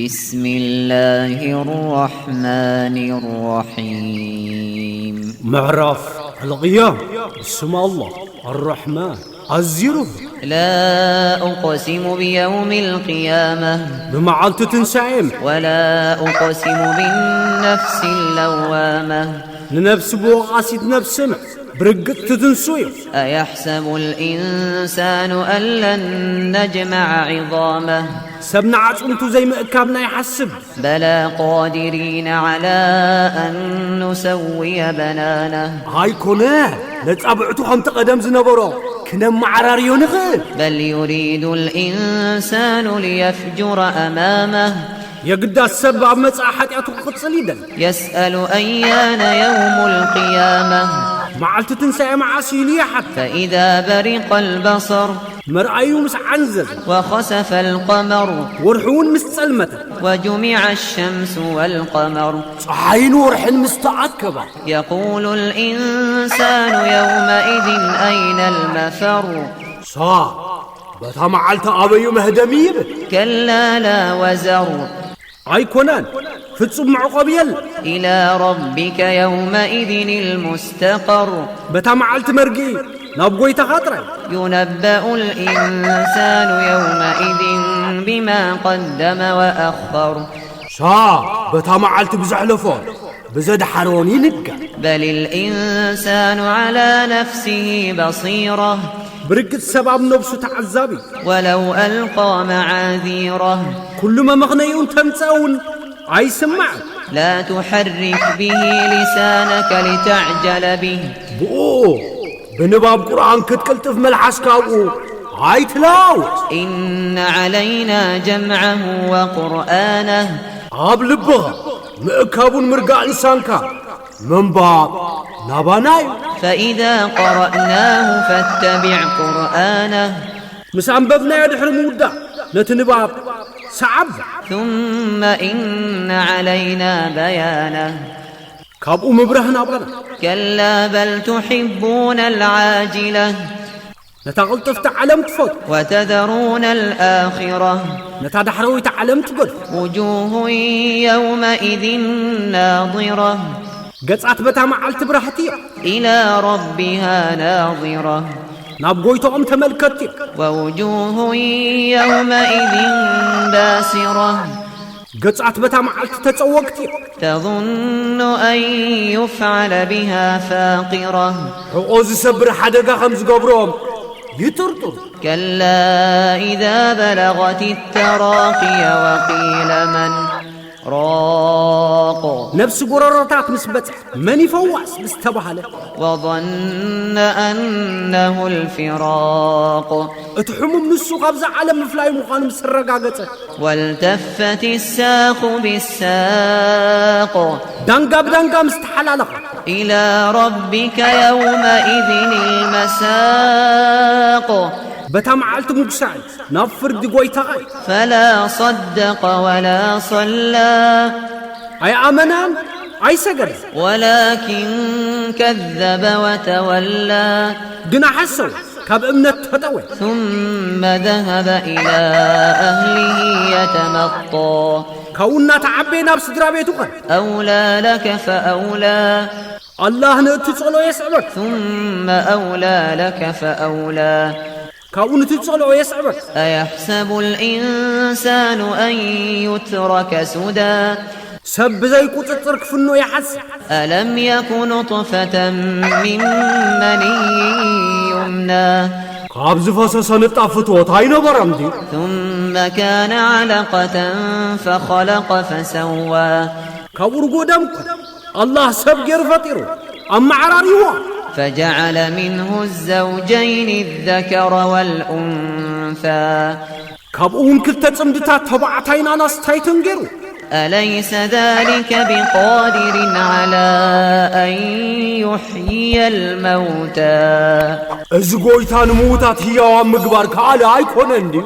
بسم الله الرحمن الرحيم. ምዕራፍ ኣልቕያም። ብስም ኣላህ ኣራሕማን፣ ኣዝዩ ርህሩህ። لا أقسم بيوم القيامة ብመዓልቲ ትንሳኤ ምሕ ولا أقسم بالنفس اللوامة ንነፍሲ ብወቓሲት ነፍሲ ምሕ ብርግጽ ትትንሱ እዩ። أيحسب الإنسان أن لن نجمع عظامه ሰብ ንዓጽምቱ ዘይምእካብና ይሓስብ። بلى قادرين على أن نسوي بنانه ኣይኮነ፣ ነጻብዕቱ ከምቲ ቀደም ዝነበሮ ክነመዓራርዮ ንኽእል። بل يريد الإنسان ليفجر أمامه የግዳስ ሰብ ኣብ መጻኢ ሓጢኣቱ ክቕጽል ይደል። يسأل أيان يوم القيامة መዓልቲ ትንሳኤ መዓስ ኢሉ ይሓት። فإذا برق البصر መርኣዩ ምስ ዓንዘዘ وخسف القمر ወርሒ እውን ምስ ጸልመተ وجمع الشمس والقمر ጸሓይን ወርሕን ምስ ተኣከባ يقول الإنسان يومئذ أين المفر ሳ በታ መዓልቲ ኣበዩ መህደሚ ይብል። كلا لا وزر ኣይኮነን፣ ፍጹም መዕቆቢ የለ። إلى ربك يومئذ المستقر በታ መዓልቲ መርግኢ ናብ ጎይታኻ ጥራይ። ينبأ الإنسان يومئذ بما قدم وأخر ሳ በታ መዓልቲ ብዘሕለፎን ብዘድሓሮን ይንገር። بل الإنسان على نفسه بصيرة ብርግጽ ሰብ ኣብ ነብሱ ተዓዛቢ። ولو ألقى معاذيره ኩሉ መመኽነይኡ እንተምጸእ እውን ኣይስማዕን። لا تحرك به لسانك لتعجل به ብኡ ብንባብ ቁርኣን ክትቅልጥፍ መልሓስካ ኣብኡ ኣይትላወስ። إن علينا جمعه وقرآنه ኣብ ልብኻ ምእካቡን ምርጋእ ልሳንካ ምንባብ ናባና እዩ። فإذا قرأناه فاتبع قرآنه ምስ ኣንበብናዮ ድሕሪ ምውዳእ ነቲ ንባብ ሰዓብ። ثم إن علينا بيانه ካብኡ ምብራህ ናባና። كلا بل تحبون العاجلة ነታ ቅልጥፍቲ ዓለም ትፈቱ። وتذرون الآخرة ነታ ዳሕረወይቲ ዓለም ትገድፉ። وجوه يومئذ ناضرة ገጻት በታ መዓልቲ ብራህቲ እዮም። إلى ربها ناظرة ናብ ጎይታኦም ተመልከትቲ እዮም። ووجوه يومئذ باسرة ገጻት በታ መዓልቲ ተጸወግቲ እዮም። تظن أن يفعل بها فاقرة ሕቆ ዝሰብር ሓደጋ ከም ዝገብሮም ይጥርጥሩ። كلا إذا بلغت التراقي وقيل من راق ነብሲ ጎረሮታት ምስ በጽሐ መን ይፈዋስ ምስ ተባሃለ وظن أنه الفراق እቲ ሕሙም ንሱ ካብዛ ዓለም ምፍላይ ምዃኑ ምስ ተረጋገጸ والتفت الساق بالساق ዳንጋ ብዳንጋ ምስ ተሓላለኸ إلى ربك يومئذ المساق በታ መዓልቲ ምጉሳይ ናብ ፍርዲ ጎይታኻ እዩ። فلا صدق ولا صلى ኣይኣመናን ኣይሰገደን ولكن كذب وتولى ግና ሓሰወ ካብ እምነት ተጠወየ። ثم ذهب إلى أهله يتمطى ካብኡ እናተዓበየ ናብ ስድራ ቤቱ ኸደ። أولى لك فأولى ኣላህ ንእትጸልኦ የስዕበክ። ثم أولى لك فأولى ካብኡ ንትጸልኦ የስዕበክ። أيحسب الإنسان أن يترك سدى ሰብ ብዘይ ቁጽጽር ክፍኖ ይሓስብ። ألم يك نطفة من مني يمنى ካብ ዝፈሰሰ ንጣብ ፍትወት ኣይነበረን ድዩ? ثم كان علقة فخلق فسوى ካብ ርጎ ደም እኮ ኣላህ ሰብ ገይሩ ፈጢሩ ኣመዓራሪዎ። فجعل منه الزوجين الذكر والأنثى ካብኡ እውን ክልተ ጽምድታት ተባዕታይን ኣናስታይትን ገይሩ። أليس ذلك بقادر على أن يحيي الموتى እዚ ጎይታ ንምዉታት ህያዋን ምግባር ከኣለ ኣይኮነን ድዩ?